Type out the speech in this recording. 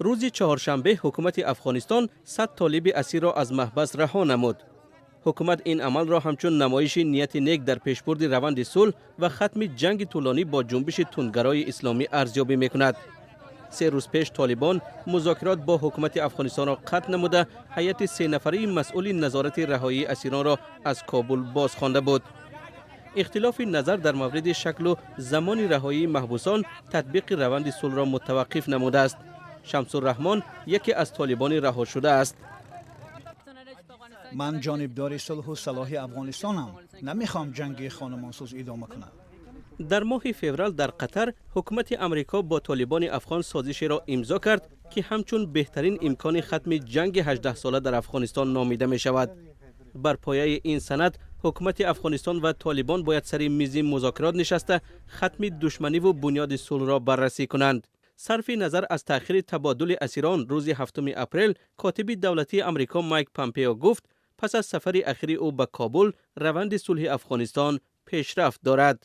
Рӯзи чаҳоршанбе ҳукумати Афғонистон 100 толиби асирро аз маҳбас раҳо намуд. Ҳукумат ин амалро ҳамчун намоиши нияти нек дар пешбурди раванди сулҳ ва хатми ҷанги тӯлонӣ бо ҷунбиши тундгарои исломӣ арзёбӣ мекунад. 3 рӯз пеш Толибон музокирот бо ҳукумати Афғонистонро қатъ намуда, ҳайати сенафарии масъули назорати раҳоии асиронро аз Кобул боз хонда буд. Ихтилофи назар дар мавриди шаклу замони раҳоии маҳбусон татбиқи раванди сулҳро мутаваққиф намудааст. Шамсурраҳмон яке аз толибони раҳошуда аст. Ман ҷонибдори сулҳу салоҳи Афғонистонам. Намехоҳам ҷанги хонумонсӯз идома кунад. Дар моҳи феврал дар Қатар ҳукумати Амрико бо толибони афғон созишеро имзо кард, ки ҳамчун беҳтарин имкони хатми ҷанги 18сола дар Афғонистон номида мешавад. Бар пояи ин санад ҳукумати Афғонистон ва Толибон бояд сари мизи музокирот нишаста, хатми душманиву бунёди сулҳро баррасӣ кунанд. Сарфи назар аз таъхири табодули асирон, рӯзи 7 апрел котиби давлатии Амрико Майк Помпео гуфт, пас аз сафари ахири ӯ ба Кобул раванди сулҳи Афғонистон пешрафт дорад.